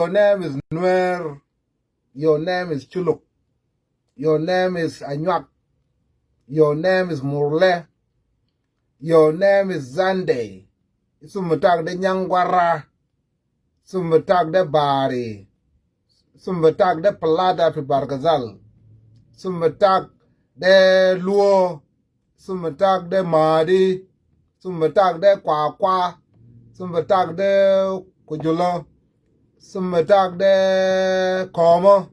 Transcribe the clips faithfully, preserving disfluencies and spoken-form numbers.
Your name is Nuer. Your name is Chuluk. Your name is Anyuak. Your name is Murle. Your name is Sunday. Isum bitak de Nyangwara. Isum bitak de Bari. Isum bitak de Palada fi Bargazal. Isum bitak de Luo. Isum bitak de Madi. Isum bitak de Kwakwa. Isum bitak de Kujula. Isum bitak de Komo.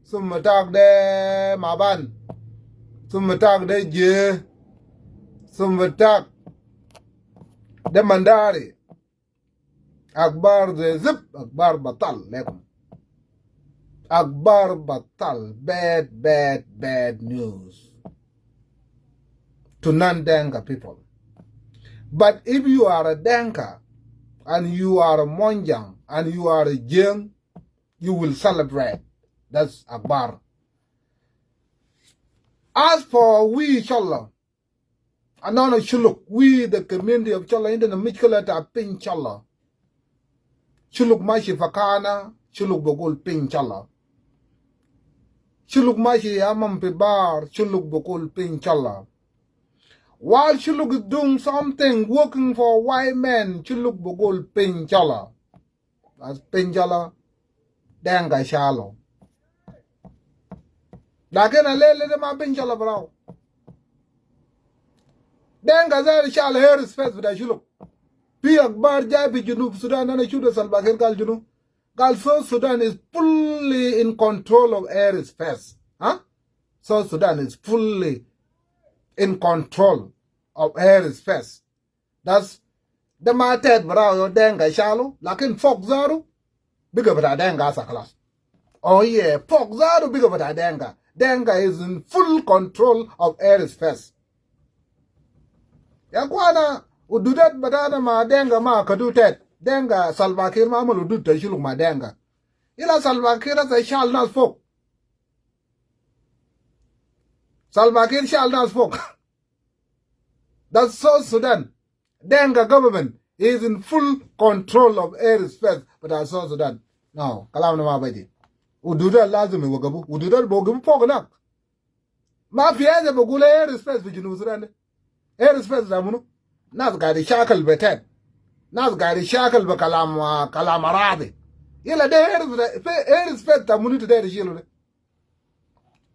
Isum bitak de Maban. Isum bitak de Je. Isum bitak de Mandari. Akbar de zip, akbar batal lekum. Akbar batal, bad, bad, bad news to non-Dinka people. But if you are a Dinka and you are a Monjang and you are a Jieng, you will celebrate. That's Akbar. As for we, inshallah, Another Shuluk, we the community of Shuluk, indana mushkila ta pin Shuluk. Shuluk mashi fi kana, Shuluk bigul pin Shuluk. Shuluk mashi amam fi bar, Shuluk bigul pin Shuluk. While Shuluk is doing something, working for white man, Shuluk bigul pin Shuluk. As pin Shuluk, Dinka shalu. Lakin al lele de ma pin Shuluk, bro. Dinka zatu shalu airspace bita Shuluk. Fi akbar jai fi Junub Sudan, ana shufu Salva Kiir gal shunu. Gal South Sudan is fully in control of airspace. Huh? South Sudan is fully in control of airspace. That's, de ma tet bita Dinka shalu, lakin fok zatu biga bita Dinka sa khalas. Oh yeah, fok zatu biga bita Dinka. Dinka is in full control of airspace. Ya akhwana, hududat bitana ma Dinka ma kede tet. Dinka, Salva Kiir ma amal hudud ta Shuluk ma Dinka. Ila Salva Kiir sa shal nas fok. Salva Kiir shal nas fok. That's South Sudan. Dinka government is in full control of airspace bita South Sudan. No, kalam na ma baji. Hududat lazim iwagafu. Hududat biwagafu fok inak. Ma fi haja bigul airspace fi Junub Sudan de. Airspace ta munu? Nas gaid shakal be tet. Nas gaid shakal be kalam, ah, kalam aradi. Ila de air, airspace ta munu ita dair shilu de?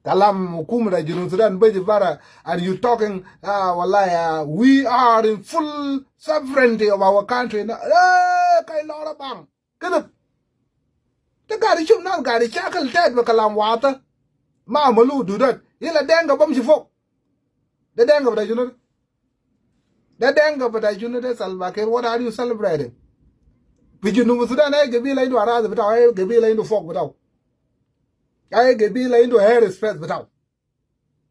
Kalam hukuma ta Junub Sudan baji bara and you talking, ah, wallahi, ah, we are in full sovereignty of our country. Na, eh, kai lora bang. Kede. Ita gaid shuf nas gaid shakal tet be kalam wata. Ma amalu hududat. Ila Dinka bamshi fok. De Dinka bita shunu de? De Dinka bita shunu de Salva Kiir, what are you celebrating? Fi Junub Sudan, ay gabila indu aradi bitau, ay gabila indu fok bitau. Ay gabila indu airspace bitau.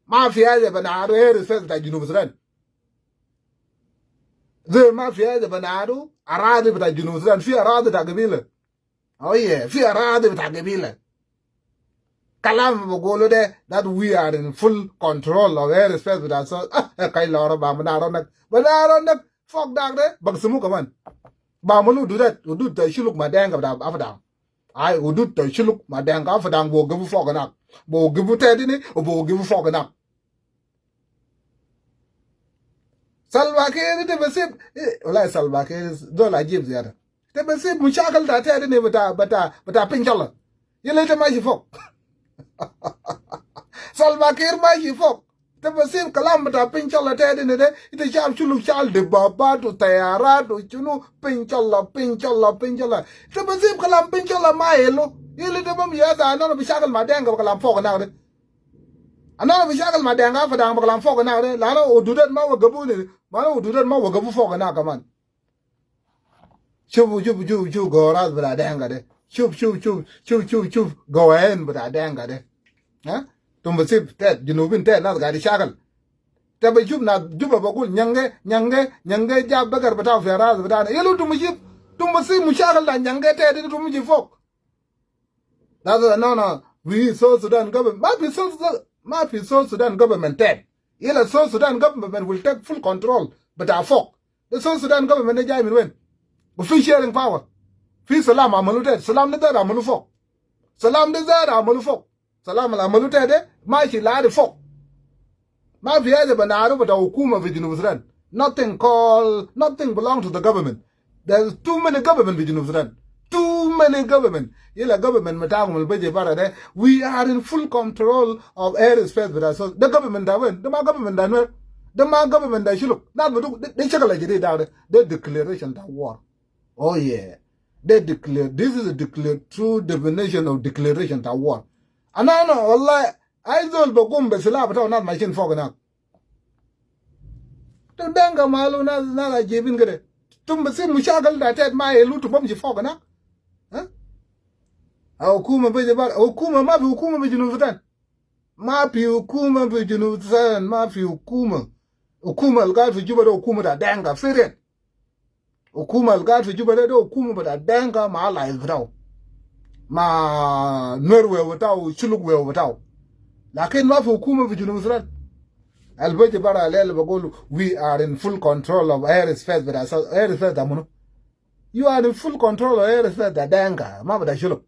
Ma fi haja binaru airspace bita Junub Sudan. Zai ma fi haja binaru aradi bita Junub Sudan, fi aradi ta gabila. Oh yeah, fi aradi bita gabila. Kalam bigulu de that we are in full control of airspace bita South. Ah, eh, kai lora bang, binaru inak. Binaru inak. Fok dak de, baqsimu kaman. Bamalu hudud, hudud ta Shuluk ma Dinka bita Apdang. Ai, hudud ta Shuluk ma Dinka Apdang biwagafu fok inak. Biwagafu tet ini, biwagafu fok inak. Salva Kiir ita bisib, eh, wallahi Salva Kiir zol ajib ziyada. Ita bisib mushakil ta tet ini bita, bita, bita pin Shuluk. Yala ita mashi fok. Salva Kiir mashi fok. Ita bisib kalam bita pin Shuluk tet ini de, ita shaf Shuluk shal debaba u tayarat u shunu, pin Shuluk, pin Shuluk, pin Shuluk. Ita bisib kalam pin Shuluk ma helu. Yala ita bamshi ya sa, anana bishakil ma Dinka kalam fok inak de. Anana bishakil ma Dinka Apdang be kalam fok inak de. Lanu hududat ma wagafu ini. Ma hududat ma wagafu fok inak kaman. Shuf, shuf, shuf, shuf, gawarat bita Dinka de. Shuf, shuf, shuf, shuf, shuf, shuf, gawain bita Dinka de. Ha? Ita bisib tet, Junubin tet, nas gaid shakal. Ita bishuf nas Juba bigul, Nyange, Nyange, Nyange jab bagar bitau fi aradi bitana. Yala ita bisib, ita bisib mushakil ta Nyange tet, ita bishi fok. That's why, no, no. We South Sudan government. Ma fi South Sudan, ma fi South Sudan government tet. Yala South Sudan government will take full control bita fok. The South Sudan government de jai min wen? Wa fi sharing power? Fi salam amalu tani, salam de zatu amalu fok. Salam de zatu amalu fok. Salam al amalu tani de, mashi ladi fok. Ma fi haja banaru bata hukuma fi Junub Sudan. Nothing called, nothing belong to the government. There's too many government fi Junub Sudan. Too many government. Yala government bitakum al beji bara de, we are in full control of air space bita South. De government ta wen, de ma government ta Nuer. De ma government ta Shuluk. Nas biduk, de, de shakal jadid de, de declaration ta war. Oh yeah. De declare, this is a declare, true definition of declaration ta war. Ana, ana, wallahi, ai zol bigum be silah bitau nas mashin fok inak. Utum Dinka malu nas, nas ajibin kede. Utum bisi mushakil ta Tete ma helu utum bamshi fok inak. Ha? Hukuma beji bara, hukuma, mafi hukuma fi Junub Sudan. Mafi hukuma fi Junub Sudan, mafi hukuma. Hukuma al gaid fi Juba de hukuma ta Dinka, period. Hukuma al gaid fi Juba de, de hukuma bita Dinka ma allies bitau. Ma Nuer wew bitau, Shuluk wew bitau. Lakin mafi hukuma fi Junub Sudan. Al beji bara al bigulu, we are in full control of air space bita South, air space ta munu. You are in full control of air space ta Dinka, ma bita Shuluk.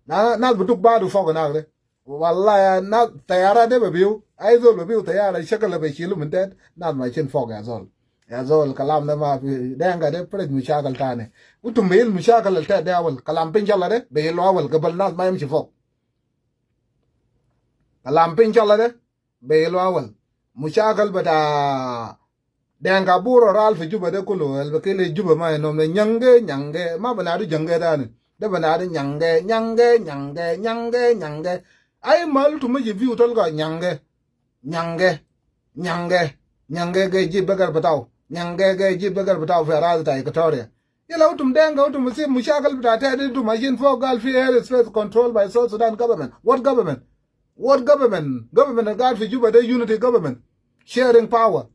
Na, nas biduk badu fok inak de. Wallahi ya nas, tayara de bibiu. Ai zol bibiu tayara, shakal bishilu min Tete, nas mashin fok ya zol. Ya zol, kalam de mafi, Dinka de fresh mushakil tani. Utum bi helu mushakil al Tete de awal. Kalam pin shalla de, bi helu awal, gabal nas ma yamshi fok. Kalam pin shalla de, bi helu awal. Mushakil bita Dinka Bor al fi Juba de kulu, al bikili Juba ma inom de Nyange, Nyange, ma banadu Jange tani. De banadu Nyange, Nyange, Nyange, Nyange, Nyange. Ai malu utum mashi fiu talga Nyange, Nyange, Nyange, Nyange gai jib bagar bitau. Nyange gai jib bagar bitau fi aradi ta Equatoria. Yala utum Dinka, utum bisi mushakil bita Tete de, utum mashin fok gal fi air space controlled by South Sudan government. What government? What government? Government al gaid fi Juba de unity government. Sharing power.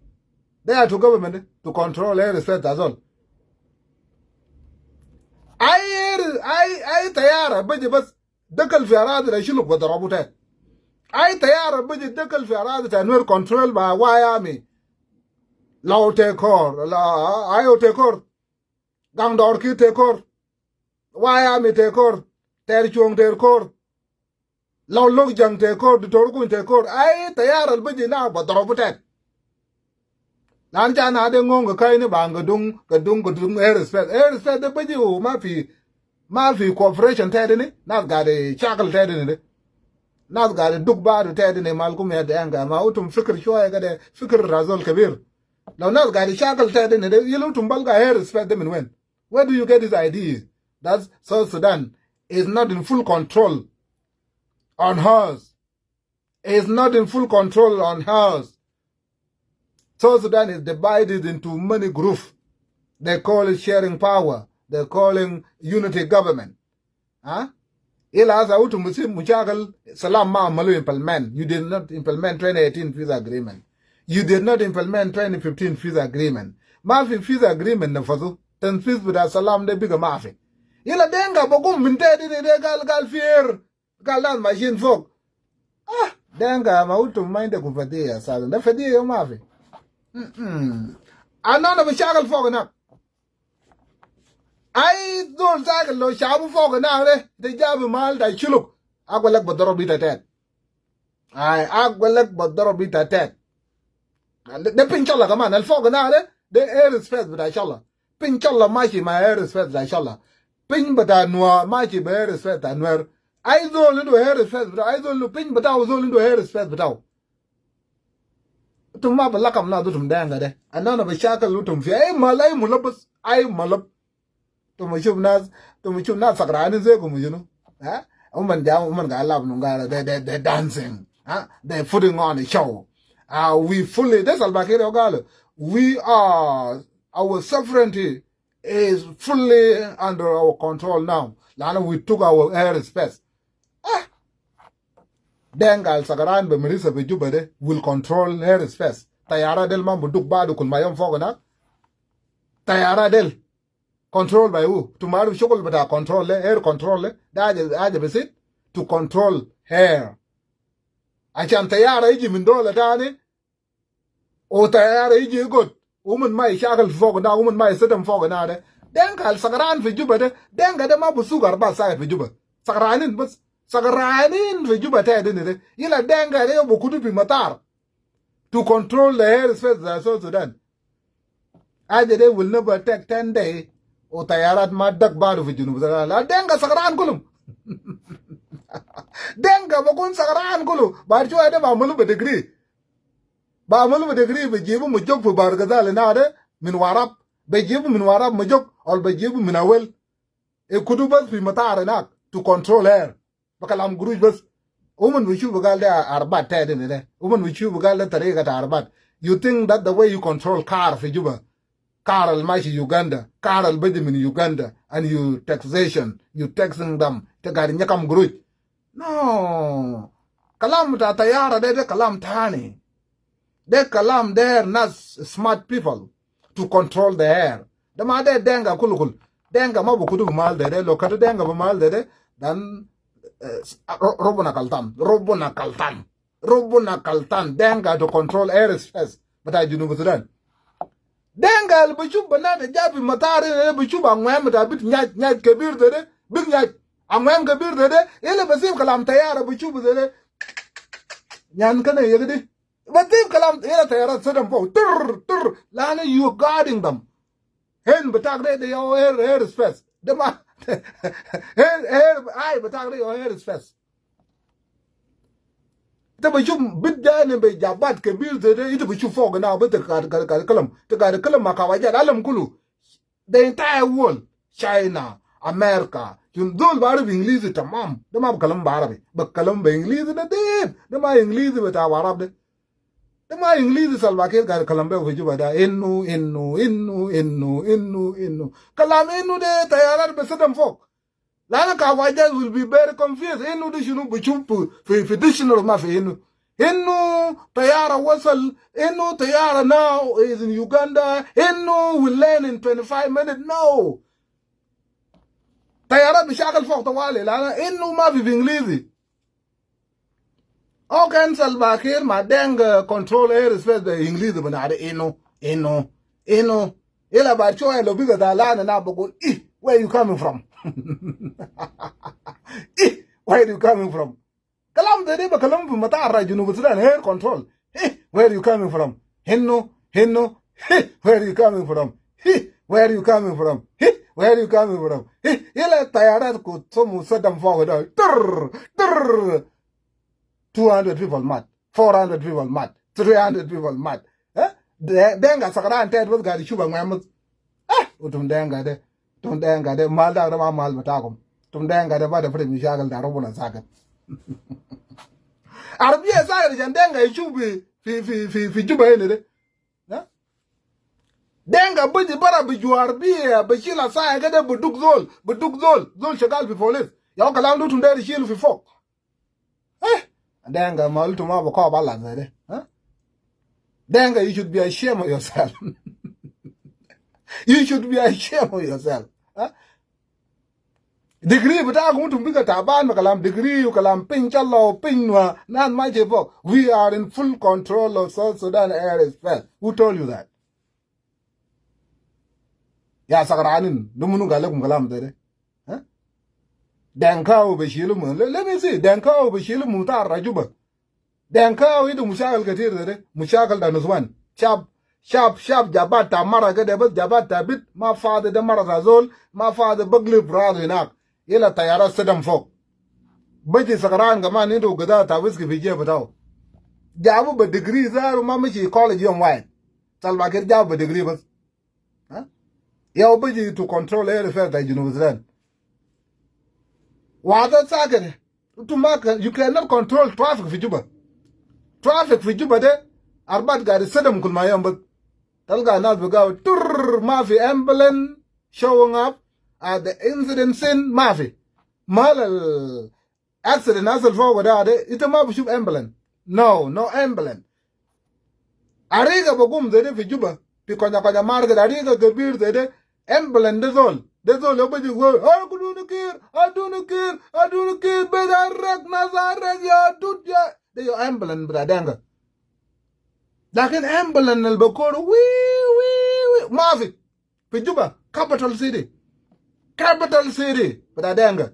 They are to government de, to control air space ta zol. Ai air, ai, ai tayara beji bas dakal fi aradi ta Shuluk bidarabu Tete. Ai tayara beji dakal fi aradi ta Nuer control by White Army. Lau Tekor, la, Ayo Tekor. Gangdor Kir Tekor. White Army Tekor. Ter Chuong Tekor. Lau Lok Jang Tekor, Doctor Kuny Tekor. Ai tayara al beji na bidarabu Tete. Lan jana de ngong ka kaini bang gadung, gadung, gadung air space. Air space de beji u mafi, mafi cooperation Tete ni. Nas gaid shakal Tete ni de. Nas gaid duk badu Tete ni, malkum ya Dinka. Ma utum fikir shwaya kede, fikir ta zol kebir. Lau nas gaid shakal Tete ni de, yala utum balga air space de min wen? Where do you get this idea that South Sudan is not in full control on hers? Is not in full control on hers. South Sudan is divided into many groups. They call it sharing power. They calling unity government. Ha? Ila hasa utum bisi mushakil, salam ma amalu implement. You did not implement twenty eighteen peace agreement. You did not implement twenty fifteen peace agreement. Mafi peace agreement nafazu. Tanfiz bita salam de biga mafi. Ila Dinka bigum min Tete de, de gal, gal fi air. Gal nas mashin fok. Ah, Dinka ma utum ma indakum fadiya ya salan. De fadiya ya mafi. Mm-mm. Ana, ana bishakal fok inak. Ai zol shakal lo shabu fok inak de, de jabu mal ta Shuluk. Agwal lek bidarabu bita Tete. Ai, agwal lek bidarabu bita Tete. De, de pin shalla kaman, al fok inak de, de air space bita shalla. Pin shalla mashi ma air space bita shalla. Pin bita Nuer mashi bi air space bita Nuer. Ai zol indu air space bitau, ai zol indu pin bitau, zol indu air space bitau. Utum ma bi lakam nas utum Dinka de. Ana, ana bishakal utum fi ai mal, ai mulabas, ai malab. Utum bishuf nas, utum bishuf nas sakranin zekum shunu. Ha? Uman ja, uman ga lab nungara, they, they, they dancing. Ha? They putting on a show. Uh, we fully, de Salva Kiir ya galu, we are, our sovereignty is fully under our control now. Lanu we took our air space. Ah! Dinka al sakaran be marisa be Juba de will control air space. Tayara del ma buduk badu kul ma yom fok inak. Tayara del control by who? Utum arif shugul bita control de, air control de. De haja, haja besit to control air. Ashan tayara iji min dola tani, u tayara iji igot, uman ma ishakal fok inak, uman ma isidam fok inak de. Denga al sakaran fi Juba de, Denga de ma bi suk arba said fi Juba. Sakaranin bas, sakaranin fi Juba te de ne de. Ila Denga de yo bi kutu fi matar to control the airspace ta South Sudan. Aja de will never take ten day. U tayarat ma dak badu fi Junub Sudan. La Denga sakaran kulum. Denga bi kun sakaran kulu. Baad shuwa de bi amulu bi degree. Bi amulu bi degree, bi jibu Majok fi Bahr el Ghazal ina de min Warab. Bi jibu min Warab Majok, wala bi jibu min Awel. E kutu bas fi matar inak to control air. Bi kalam gurush bas. Uman bi shufu gal de arbat te de ne de. Uman bi shufu gal de tariga ta arbat. You think that the way you control car fi Juba, car al mashi Uganda, car al baji min Uganda, and you taxation, you taxing them, te gari nyakam gurush. No. Kalam ta tayara de, de kalam tani. De kalam de nas smart people to control the air. De ma de Denga kulu kulu. Denga ma bi kutu bi mal de de. Lo katu Denga bi mal de de, then, eh, ro-, robuna kaltan. Robuna kaltan. Robuna kaltan. Denga to control airspace bita Junub Sudan. Denga al bi shuf bana de ja fi matar ina de, bi shuf angwem bita bit nyaj, nyaj kebir de de. Bit nyaj. Angwem kebir de de. Ila bi sib kalam tayara bi shuf de de. Nyan kane yagdi. Bi sib kalam, ila tayara sadam fok. Tur, tur. Lana you guarding them. Ain bitak de, de yo air, airspace. De ma. Ain, ain, ai bitak de yo airspace. Ita bi shuf bit jai ne bi jabat kebir de de, ita bi shuf fok na, bi ta gad, gad, gad kalam. Ta gad kalam ma kawajat alam kulu. The entire world, China, America, shunu, zol bi arif English tamam. De ma bi kalam bi Arabi. Bi kalam bi English nadif. De ma English bita Warab de. De ma English Salva Kiir gad kalam be fi Juba de. Innu, innu, innu, innu, innu, innu. Kalam innu de tayarat bi sadam fok. Lana kawajat will be very confused. Innu de shunu, bi shuf fi, fi dictionary ma fi innu. Innu tayara wasal, innu tayara now is in Uganda, innu will land in twenty-five minutes. No. Tayara bi shakal fok tawali, lana innu ma fi, fi English. Okay, Salva Kiir ma Denga control airspace de English bana de innu, innu, innu. Ila baad shuwa lo biga zalana na bi gul, "Ih, where you coming from?" "Ih, where you coming from?" Kalam de de bi kalam fi matar ta Junub Sudan, air control. "Ih, where you coming from?" Innu, innu, "Ih, where you coming from? Ih, where you coming from? Ih, where you coming from?" Ih, ila tayarat ku sumu sadam fok de. Tur, tur. Two hundred people mat. Four hundred people mat. Three hundred people mat. Eh? De-, Denga sakaran te bas gad shuf angwem bas. Eh, utum Denga de. Utum Denga de. Mal da ma mal bitakum. Utum Denga de bada firi mashakil ta robuna sakat. Arabia sakat shan Denga yishuf fi, fi, fi, fi, fi Juba ina de. Eh? Denga biji bara bi ju arabia, bi shil asaya kede bi duk zol, bi duk zol, zol shagal fi police. Ya kalam de utum de shilu fi fok. Eh, Denga ma utum ma bi koba la zede. Eh? Denga, you should be ashamed of yourself. You should be ashamed of yourself. Eh? Degree bitakum utum biga taban ma kalam degree u kalam piny chala u piny nwa, nas ma shef fok. We are in full control of South Sudan airspace. Who told you that? Ya sakaranin, de munu gal lekum kalam de de? Eh? Denkau bi shilu mu-, le-, let me see, Denkau bi shilu mutar ta Juba. Denkau indu mushakil ketir de de, mushakil ta nuswan. Shab, shab, shab jabat ta mara kede bas, jabat ta bit, ma fadi de mara ta zol, ma fadi bagli brado inak. Ila tayara sadam fok. Baji sakaran kaman indu gida ta wiski fi jeb bitau. Jabu bi degree zaru ma mishi college yom wahid. Salva Kiir jabu bi degree bas. Ha? Ya u baji to control airspace ta Junub Sudan. Wada sakit. Utum ma ka-, you cannot control traffic fi Juba. Traffic fi Juba de, arbat gad sadam kul ma yom bas. Talga nas bigaw tur, ma fi ambulance showing up at the incident scene, ma fi. Mal al accident hasal fok da de, ita ma bi shuf ambulance. No, no ambulance. Ariga bi gum zede fi Juba, fi Konya Konya market, ariga kebir zede, ambulance de zol, de zol ya baji gul, "Aduni Kiir, aduni Kiir, aduni Kiir, bes arek, nas arek, ya dud ya." De ya ambulance bita Denga. Lakin ambulance al bi kulu, "Wii, wii, wii," ma fi. Fi Juba, capital city. Capital city. Bita Dinka.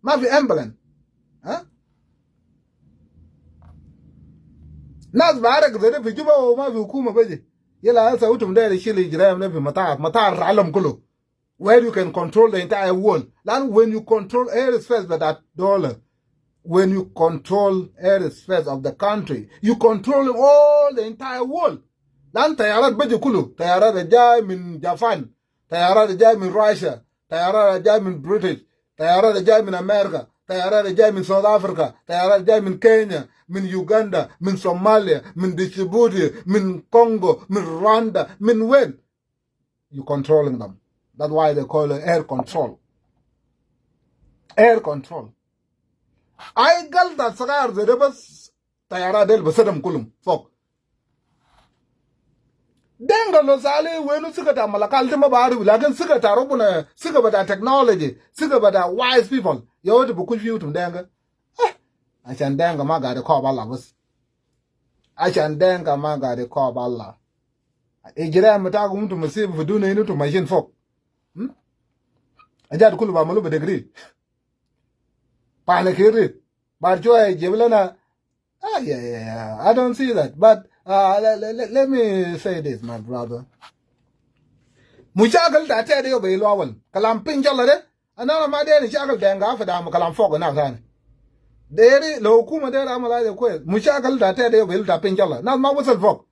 Ma fi ambulance. Ha? Nas barak zede fi Juba wa ma fi hukuma beji. Yala hasa utum deri shili ijraim de fi matar. Matar alam kulu. Where you can control the entire world. Lanu when you control airspace bita dola, when you control airspace of the country, you control all the entire world. Lanu tayarat beji kulu, tayarat jai min Japan, tayarat jai min Russia, tayarat jai min British, tayarat jai min America, tayarat jai min South Africa, tayarat jai min Kenya, min Uganda, min Somalia, min Djibouti, min Congo, min Rwanda, min wen. You controlling them. That's why they call it air control. Air control. Ai galta sagar zede bas tayarat del basadum kulum fok. Dinka lo sali wenu siga ta malakal de ma barif, lakin siga ta rubuna, siga bita technology, siga bita wise people. Ya wadi bukush fi utum Dinka. Eh, ashan Dinka ma gaid koba Allah bas. Ashan Dinka ma gaid koba Allah. Ijraim bitakum utum masibu fi dunia ini utum mashin fok. Hmm? Ajat kulu bamalu bi degree. Pana kirit. Bar shwiya jib lana. Ah, yeah, yeah, yeah. I don't see that. But uh, let, let, let me say this, my brother. Mushakil ta Tet de yo be ilu awal. Kalam pinjala de. Ana ma deri shakil Dinka fi dam kalam fok na tani. Deri lo hukuma deri amal haja kwes. Mushakil ta Tet de yo be ilu ta pinjala. Nas ma wasal fok.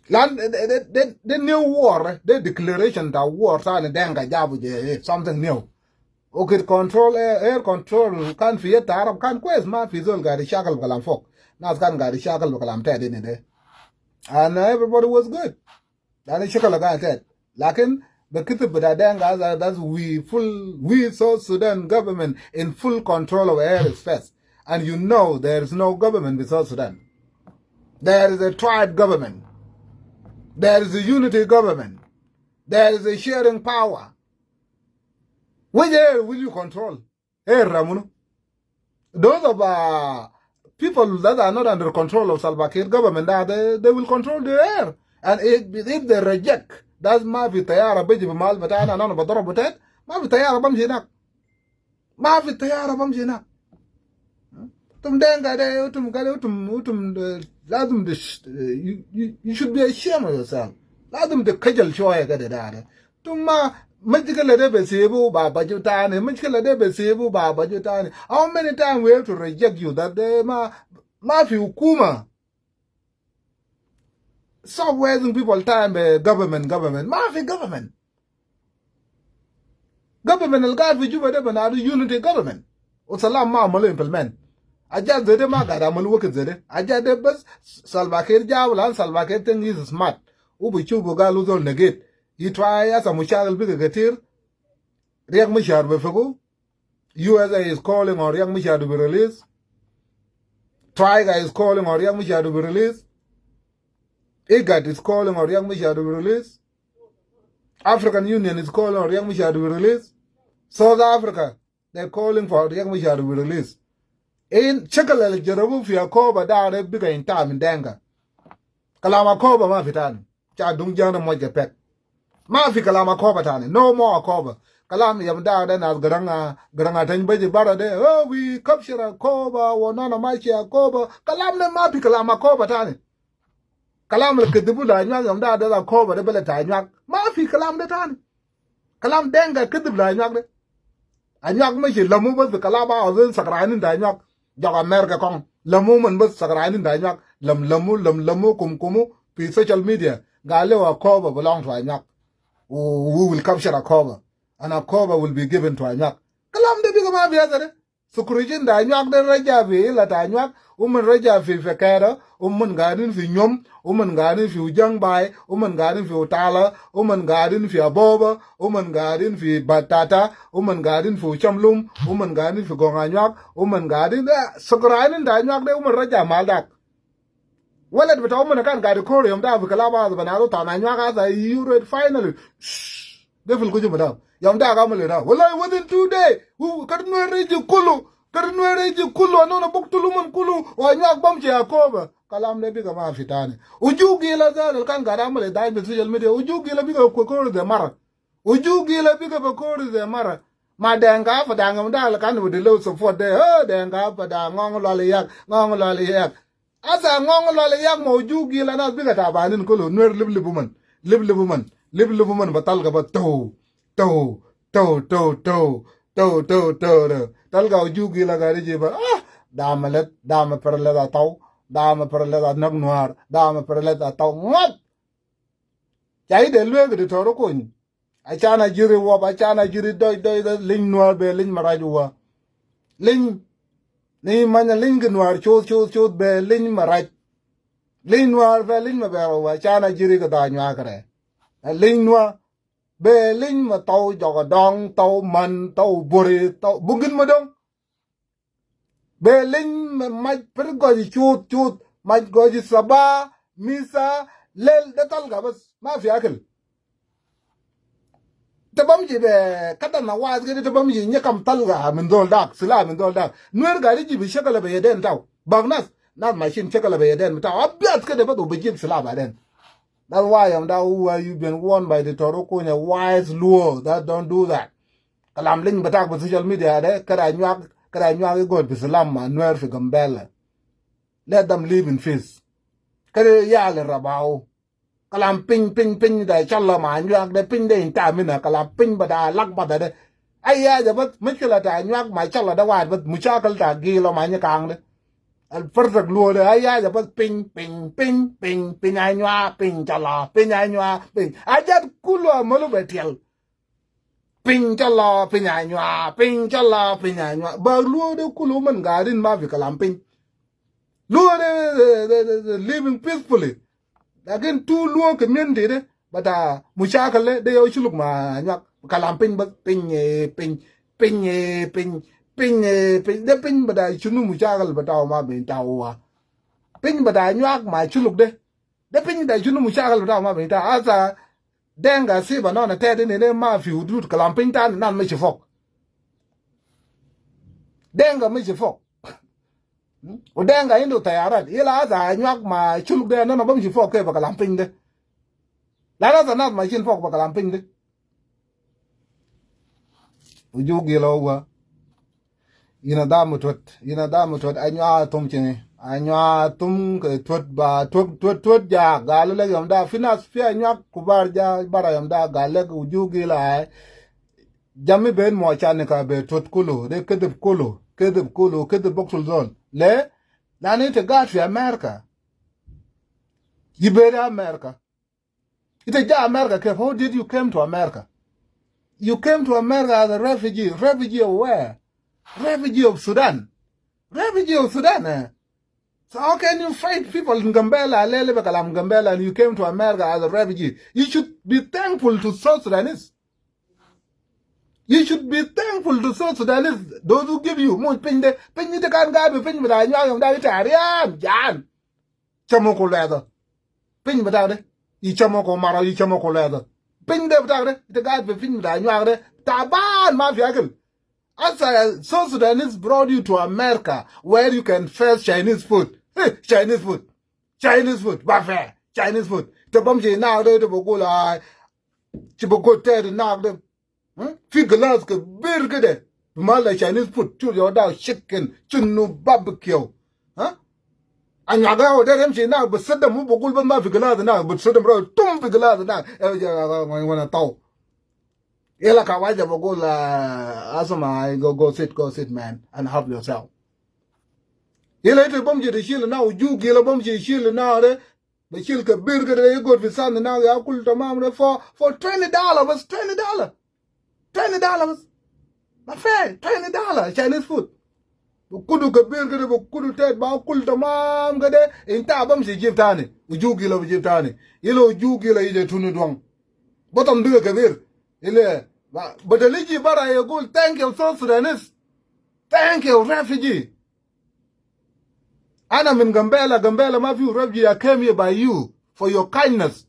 Lan de, de, de, de new war, de declaration ta war tani Dinka jabu je, eh, something new. Wu kede control, air, air control kan fi yet ta Arab kan kwes, ma fi zol gaid shakil kalam fok. Nas kan gaid shakil kalam Tet ini de. And uh, everybody was good. Lanu shakil gaid Tet. Lakin be kitib bita Dinka that, that we full, we South Sudan government in full control of airspace. And you know there is no government in South Sudan. There is a tribe government. There is a unity government. There is a sharing power. Which air will you control? Air ta munu? Those of uh, people that are not under control of Salva Kiir government, that they, they will control the air. And if, if they reject, that's ma fi tayara beji bi mal bitana, nanu badarabu Tet, ma fi tayara bamshi hinak. Ma fi tayara bamshi hinak. Utum Dinka de, utum kede, utum, utum, uh, lazim de, uh, you, you, you should be ashamed of yourself. Lazim de kajal shwiya kede de. Utum ma, mushkila de bisibu ba baju tani, mushkila de bisibu ba baju tani. How many times we have to reject you that day? Ma, ma fi hukuma. Stop wasting people time be government, government. Ma fi government. Government al gaid fi Juba de bana unity government. Wa salam ma amalu implement. Ajat zede ma gaid amalu wakit zede. Ajat de bas Salva Kiir jabu lan Salva Kiir think he's smart. Wu bi shufu gal wu zol neged. He try hasa mushakil biga ketir. Riek Machar bi fegu. U S A is calling on Riek Machar to be released. Tiger is calling on Riek Machar to be released. IGAD is calling on Riek Machar to be released. African Union is calling on Riek Machar to be released. South Africa, they're calling for Riek Machar to be released. In shakil al jarabu fi Akoba da de biga inta min Dinka. Kalam Akoba ma fi tani. Cha dung jang de moja pek. Ma fi kalam Akoba tani. No more Akoba. Kalam yom da de nas Garang, Garang Ateny beji bara de. Oh, we capture Akoba, wa nana mashi Akoba. Kalam de ma fi kalam Akoba tani. Kalam al kedibu le Anyuak yom da de Akoba de bele ta Anyuak. Ma fi kalam de tani. Kalam Dinka kedib le Anyuak de. Anyuak mashi lamu bas fi kalaba, azin sakranin ta Anyuak. Jok America kong. Lamu man bas sakranin ta Anyuak. Lam lamu, lam lamu, kum kumu. Fi social media. Gal le Akoba belong to Anyuak. We, we will capture Akoba. And Akoba will be given to Anyuak. Kalam de biga ma biya zede. Sukrijin ta Anyuak de raja fi ila ta Anyuak, uman raja fi Fekera, uman gaidin fi Nyom, uman gaidin fi Ujang Bai, uman gaidin fi Utala, uman gaidin fi Aboba, uman gaidin fi Batata, uman gaidin fi Uchamlum, uman gaidin fi Gong Anyuak, uman gaidin, eh, sukrijin ta Anyuak de uman raja mal dak. Walad bita uman kan gaid kore yom da fi kalaba, bana ro ta Anyuak hasa, you read finally. Shh. De fil kuju madam. Yom da gamal da. Wallahi, within two day, wu, kede Nuer region kulu, Kede Nuer e ji kulu, anona buk tulu man kulu, wa Anyuak bamji a koba. Kalam de bika mafi tani. Uju gila zat alkan gada amale dai fi social media. Uju gila bika kwe kore de mara. Uju gila bika be kore de mara. Ma Denka Padang yom da alkan wede lo support de. Oh, Denka Padang, Ngong Lwal Yak, Ngong Lwal Yak. Asa Ngong Lwal Yak ma Uju gila nas bika tabanin kulu. Nuer lib libu man. Lib libu man. Lib libu man ba talga ba tow. Tow, tow, tow, tow, tow, tow, tow, tow. Talga Uju gila gari jiba. Ah, dama let, dama perlet a tow, dama perlet a nok Nuar, dama perlet a tow. Ngat. Chai de lwe gede toro kony. Achana jiri wop, achana jiri doi, doi, doi, liny Nuar be liny maraj wa. Liny, ni manya liny ge Nuar chot, chot, chot be liny maraj. Liny Nuar be liny maber wa, achana jiri ge da Anyuak re. Liny Nuar, be liny ma tow jogodong, tow man, tow buri, tow bugin madong. Be liny ma maj per goji chut, chut, maj goji saba, misa, lel, de talga bas, mafi akil. Te bamji be, kata na waz kede te bamji nyakam talga min zol dak, sila min zol dak. Nuer gari ji bi shakala be yeden taw. Bag nas, nas mashin shakala be yeden taw. Abiat kede badu be jib sila baden. That's why I'm that who are you been warned by the Toro Kunya wise Luo that don't do that. Kalam liny batak ba social media de, kede Anyuak, kede Anyuak i god bi salam ma Nuer fi Gambela. Let them live in peace. Kede yale rabao. Kalam piny, piny, piny da chala ma Anyuak de piny de inta mina, kalam piny bada lak bada de. Ai ya ja bas, mushkila ta Anyuak ma chala de wad bas, mushakil ta gilo ma Anyakang de. Al farsak Luo de, ai ya ja bas piny, piny, piny, piny, piny Anyuak, piny chala, piny Anyuak, piny. Ajat kulu amalu betiel. Piny chala, piny Anyuak, piny chala, piny Anyuak. Ba Luo de kulu man garin mafi kalam piny. Luo de, de, de, de, de living peacefully. Lakin tu Luo community de, bada mushakil de, de yo shuluk ma Anyuak. Kalam piny bas, piny, eh, piny, piny, eh, piny, piny, eh, piny, de piny bada shunu mushakil bada ma bin tawa. Piny bada Anyuak ma shuluk de. De piny da shunu mushakil bada ma bin ta. Asa Denga siba nona tedi ni ne mafi hudud kalam piny tani nas mashi fok. Denga mashi fok. Hmm? U Denga indu tayarat. Ila asa Anyuak ma shuluk de nona bamshi fok ke ba kalam piny de. La asa nas mashin fok ba kalam piny de. Uju gilo wa. Ina damu twet, ina damu twet, Anyuak tum chini. Anyuak tum ke twet ba, twet, twet, twet ja, galu le yom da, fi nas, fi Anyuak kubar ja, bara yom da, galu le Uju gila ai. Jami ben mo chani ka be twet kulu, de kedib kulu, kedib kulu, kedib boksul zol. Le, lani te gat fi America. Yi beri America. Ita ja America kef? How did you came to America? You came to America as a refugee. Refugee of where? Refugee of Sudan. Refugee of Sudan, eh? So how can you fight people in Gambela, lele bakalam Gambela, and you came to America as a refugee? You should be thankful to South Sudanese. You should be thankful to South Sudanese, those who give you. Much piny de, piny de kan gabi, piny bada Anyuak yom da ita ariam, jan. Chamo ko leda. Piny bada de. I chamo ko mara, i chamo ko leda. Piny de bada de. Ita gad pe piny bada Anyuak de. Taban mafi akil. Asa South Sudanese brought you to America where you can face Chinese food. Hey, Chinese food. Chinese food. Ba fe. Chinese food. Te bamshi na de, te bogula. Te bogul te na de. Hmm? Fi glass kebir kede. Bi mala Chinese food. Chul yo da chicken. Chunu barbecue. Huh? Anyuak ya wo de yamshi na, bi sedem, mu bogul bas mafi glass na, bi sedem ro tum fi glass na. Eh, ya, ya, ya, wana tau. Ila kawaja bogul, ah, asma, go, go sit, go sit, man, and help yourself. Ila ita bamshi de shil na, Uju gila bamshi shil na de. Bashil kebir kede, ya god fi sand na, ya kul tamam de for, for twenty dollar, bas twenty dollar. Twenty dollar bas. Ma fe, twenty dollar, Chinese food. Bakudu kebir kede, bakudu tet, ba kul tamam kede, inta bamshi jib tani. Uju gila bi jib tani. Ila Uju gila ije tunu duang. Bottom duwe kebir. Ila, ba, badal iji bara ya gul, thank you, South Sudanese. Thank you, refugee. Ana min Gambela, Gambela mafi refugee, I came here by you for your kindness.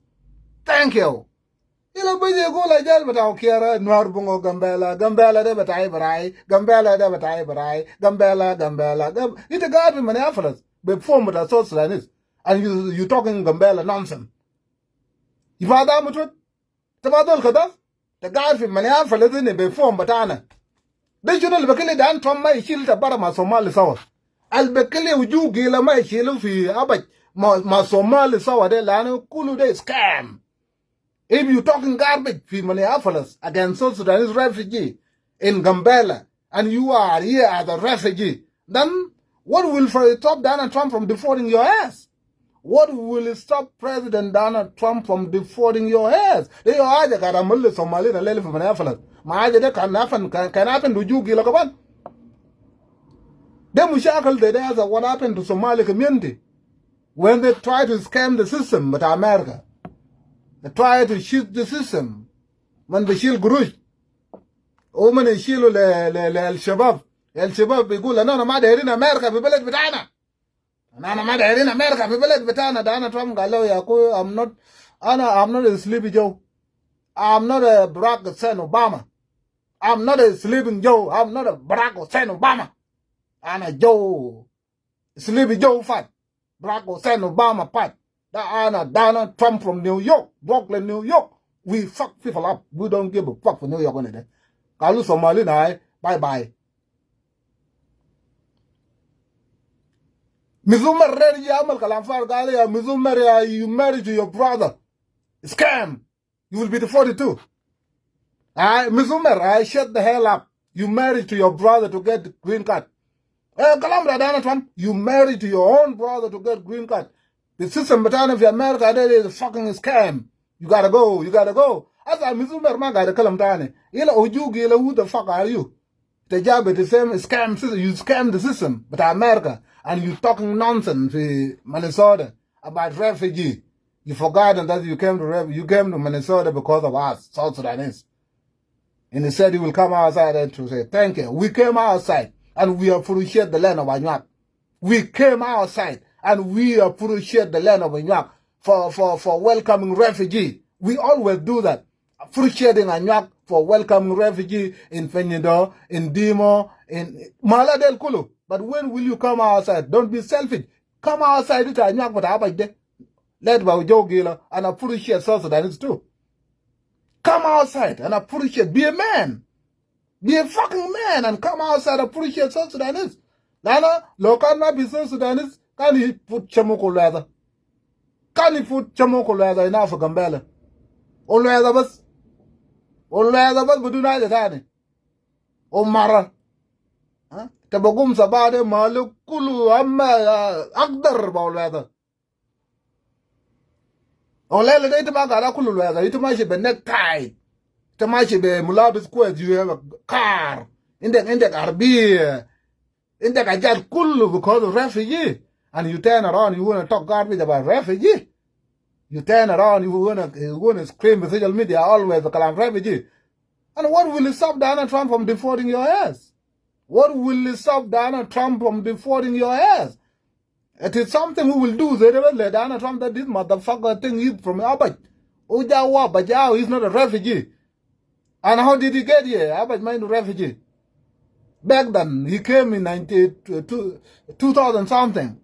Thank you. Ila baje gula jal bata ukiara Nuer Bungo Gambela, Gambela de bata Ibarai, Gambela de bata Ibarai, Gambela, Gambela, Gam-, ita gaid fi Minneapolis, be form bata South Sudanese. And you, you talking Gambela nonsense. Ifada mutut, tabadul kadas, ta gaid fi Minneapolis ini be form batana. De shunu al bikili Donald Trump ma ishil ita bara ma Somali sawa. Al bikili uju gila ma ishilu fi Abaj ma, ma Somali sawa de lanu kulu de scam. If you talking garbage fi Minneapolis against South Sudanese refugee in Gambela, and you are here as a refugee, then what will stop Donald Trump from deporting your ass? What will stop President Donald Trump from deporting your ass? De yo haja gaid amulu Somali na lele fi Minneapolis. Ma haja de kan happen, kan, kan happen to uju gila kaman. De mushakil de, de as what happened to Somali community when they try to scam the system bata America. They try to cheat the system. Man bishil gurush. Uman ishilu le, le, le Al Shabaab. Al Shabaab bigul, "Nana ma dairin America fi beled bitana. Nana ma dairin America fi beled bitana." Donald Trump gal lahu, "Ya akhuya, I'm not, ana, I'm not a Sleepy Joe. I'm not a Barack Hussein Obama. I'm not a Sleeping Joe. I'm not a Barack Hussein Obama. Ana Joe, Sleepy Joe fat. Barack Hussein Obama fat. Da ana Donald Trump from New York, Brooklyn, New York. We fuck people up. We don't give a fuck for New York any day." Galu Somali na, eh, bye bye. Mizumer de ya amal kalam farig, gal ya Mizumer ya, you married to your brother. Scam. You will be deported too. Ai, Mizumer, ai, shut the hell up. You married to your brother to get green card. Eh, kalam bita Donald Trump, you married to your own brother to get green card. The system bitana fi America, that is a fucking scam. You gotta go, you gotta go. Asa Mizumer ma gaid kalam tani. Ila uju gila, who the fuck are you? Ita ja be the same scam system. You scam the system bita America, and you talking nonsense fi Minnesota about refugee. You forgotten that you came to ref-, you came to Minnesota because of us, South Sudanese. And he said he will come outside and to say, "Thank you." We came outside and we appreciate the land of Anuak. We came outside and we appreciate the land of Anuak for, for, for welcoming refugee. We always do that. Appreciating Anuak for welcoming refugee in Penyudo, in Dimo, in Mala del Kulu. But when will you come outside? Don't be selfish. Come outside, ita Anuak bita Abaj de, led by Joe Gila, and appreciate South Sudanese too. Come outside and appreciate. Be a man. Be a fucking man and come outside, appreciate South Sudanese. Lanu lo kan ma fi South Sudanese, kan ifut shamu kulu hada. Kan ifut shamu kulu hada ina fi Gambela. Ulu hada bas. Ulu hada bas bidun haja tani. Umara. Ha? Ita bigum saba de malu kulu amma, ah, akdar ba ulu hada. Ulu hada de ita ma gaid kulu ulu hada, ita mashi be necktie. Ita mashi be mulabis kwes, you have a car. Indak, indak arabia. Indak hajat kulu because of refugee. And you turn around, you wanna talk garbage about refugee. You turn around, you wanna, you wanna scream on social media always kalam refugee. And what will stop Donald Trump from deporting your ass? What will stop Donald Trump from deporting your ass? It is something we will do. They never let Donald Trump that this motherfucker thing is from Abaj. Uja wa Abaj, he's not a refugee. And how did he get here? Abaj ma indu refugee. Back then, he came in ninety, two, two thousand something.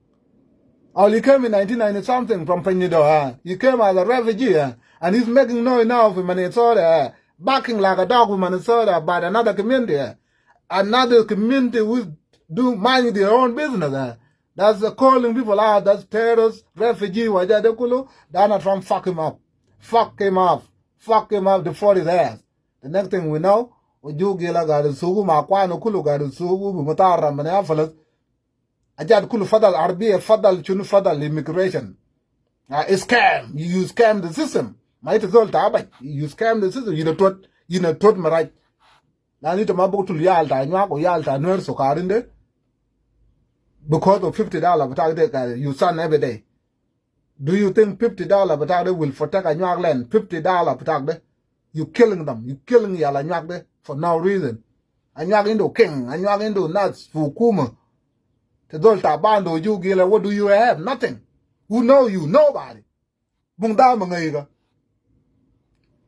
Or he came in nineteen ninety something from Penyudo, huh? He came as a refugee, huh? And he's making noise now for Minnesota, huh? Barking like a dog for Minnesota about another community, huh? Another community who do mind their own business, huh? That's, uh, calling people out. That's terrorists, refugee, wa haja de kulu. Donald Trump fuck him up. Fuck him up. Fuck him up, deport his ass. The next thing we know, uju gila gaid sugu ma akwanu kulu gaid sugu bi mutara Minneapolis. Hajat kulu fadal arabia, fadal shunu, fadal immigration. Ah, scam. You, you scam the system. Ma ita zol ta Abaj. You scam the system. Ina tut, ina tut marai. Lanu ita ma buktul yal ta Anuak, yal ta Nuer sukarin de. Because of fifty dollar bitak de ka you send every day. Do you think fifty dollar bitak de will protect Anuak land? Fifty dollar bitak de. You killing them. You killing yal Anuak de for no reason. Anuak indu king, Anuak indu nas fi hukuma. Ita zol taban, uju gila, what do you have? Nothing. Who know you? Nobody. Bung da ma ngai ga.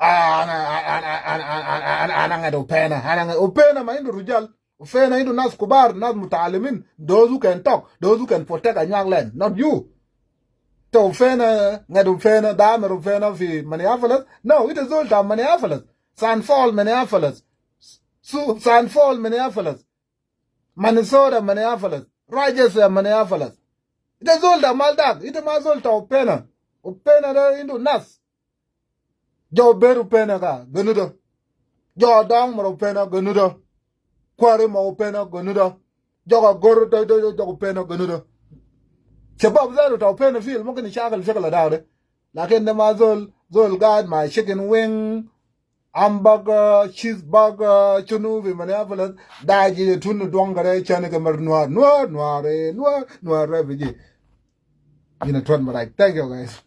Ana, ana, ana, ana, ana, ana ngat Upena, ana ngat Upena ma indu rujal. Upena indu nas kubar, nas mutalimin. Those who can talk, those who can protect Anyuak land, not you. Te Upena, ngat Upena, damer Upena fi Minneapolis? No, ita zol ta Minneapolis. Saint Paul, Minneapolis. Su, Saint Paul, Minneapolis. Minnesota, Minneapolis. Rochester, Minneapolis. Ita zol ta Maldak, ita ma zol ta Upena. Upena de indu nas. Jo Beru Upena ka, ganuda. Jo Dongmur Upena, ganuda. Kwari ma Upena, ganuda. Jo ka Gor, jo, jo, jo, jo Upena, ganuda. Shabab zatu ta Upena fil, mumkin ishakal shakal da de. Lakin de ma zol, zol gaid ma chicken wing, hamburger, cheeseburger, shunu fi Minneapolis, da ji tunu duang gare chane ke mar Nuer, Nuer, Nuer, eh, Nuer, Nuer refugee. Ina Tuan Marai. Thank you, guys.